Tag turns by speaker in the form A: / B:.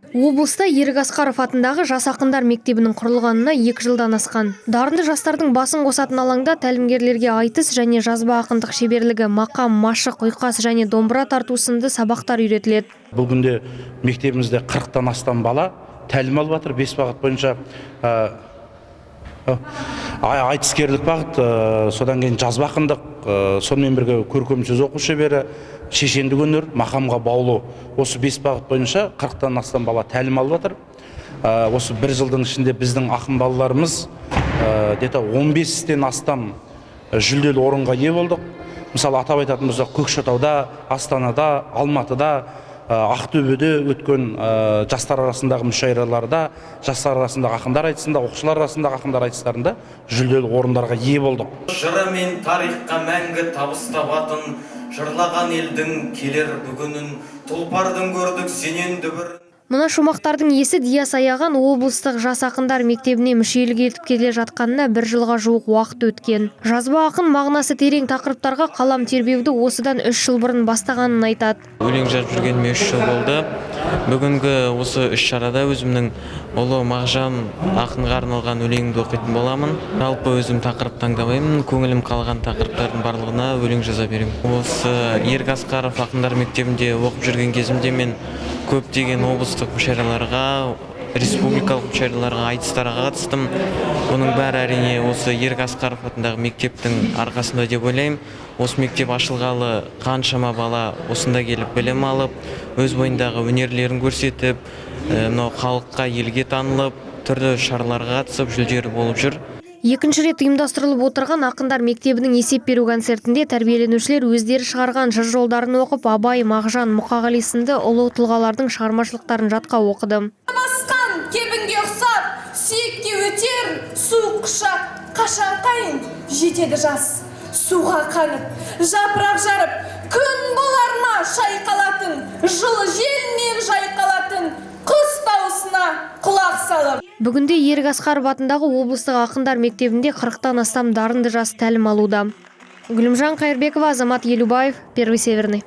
A: Облыста Ерік Асқаров атындағы жас ақындар мектебінің құрылғанына 2 жылдан асқан. Дарынды жастардың басын қосатын алаңда тәлімгерлерге айтыс және жазба ақындық шеберлігі, мақам, машық, ұйқас және домбыра тарту сынды сабақтар үйретіледі.
B: Бұл күнде мектебімізде 40-тан астам бала тәлім алып жатыр бес бағыт бойынша: айтыскерлік бағыт, содан кейін жазба ақындық, сонымен бірге көркем сөз оқу шебері, шешендік өнер, мақамға баулу. Осы бес бағыт бойынша 40-тан астам бала тәлім алып жатыр. Осы бір жылдың ішінде біздің ақын балаларымыз где-то 15-тен астам жүлделі орынға ие болдық. Мысалы, атап айтатын болсақ, Көкшетауда, Астанада, Алматыда, Ақтөбеде өткен жастар арасындағы мүшәйраларда, жастар арасындағы ақындар айтысында, оқушылар арасындағы ақындар айтыстарында жүлделі орындарға ие болдық.
C: Жырымен тарихқа мәңгі табыс табатын, жырлаған елдің келер бүгінін, тұлпардың көрдік сенен дүбірін.
A: Мына шумақтардың иесі Диас Аяған облыстық жас ақындар мектебіне мүшелік етіп келе жатқанына бір жылға жуық уақыт өткен. Жазба ақын мағынасы терең тақырыптарға қалам тербеуді осыдан 3 жыл бұрын бастағанын айтады.
D: Өлең жазып жүргеніме 3 жыл болды. Бүгінгі осы іс шарада өзімнің ұлы Мағжан ақынға арналған өлеңімді оқитын боламын. Жалпы өзім тақырып таңдамаймын, көңілім қалған тақырыптардың барлығына өлең жаза беремін. Осы Ерік Асқаров ақындар мектебінде оқып жүрген кезімде мен көптеген облыстық мүшәйраларға, республикалық мүшәйраларға, айтыстарға қатыстым. Бұның бәрі, әрине, осы Ерік Асқаров атындағы мектептің арқасында деп ойлаймын. Осы мектеп ашылғалы қаншама бала осында келіп білім алып, өз бойындағы өнерлерін көрсетіп, мынау халыққа, елге танылып, түрлі шараларға қатысып, жүлделі болып жүр.
A: Екінші рет ұйымдастырылып отырған ақындар мектебінің есеп беру концертінде тәрбиеленушілер өздері шығарған жыр жолдарын оқып, Абай, Мағжан, Мұқағали сынды ұлы тұлғалардың шығармашылықтарын жатқа оқыды.
E: Басқан кебінге ұқсап, сүйекке өтер суық құшақ. Қашан қайын жетеді жас, суға қанып, жапырақ жарып, күн болар ма шайқалатын, жылы желмен жайқалатын құс дауысына құлақ салып.
A: Бүгінде Ерік Асқаров атындағы облыстық ақындар мектебінде 40-тан астам дарынды жас тәлім алуда. Гүлімжан Қайырбекова, Азамат Елубаев, Первый Северный.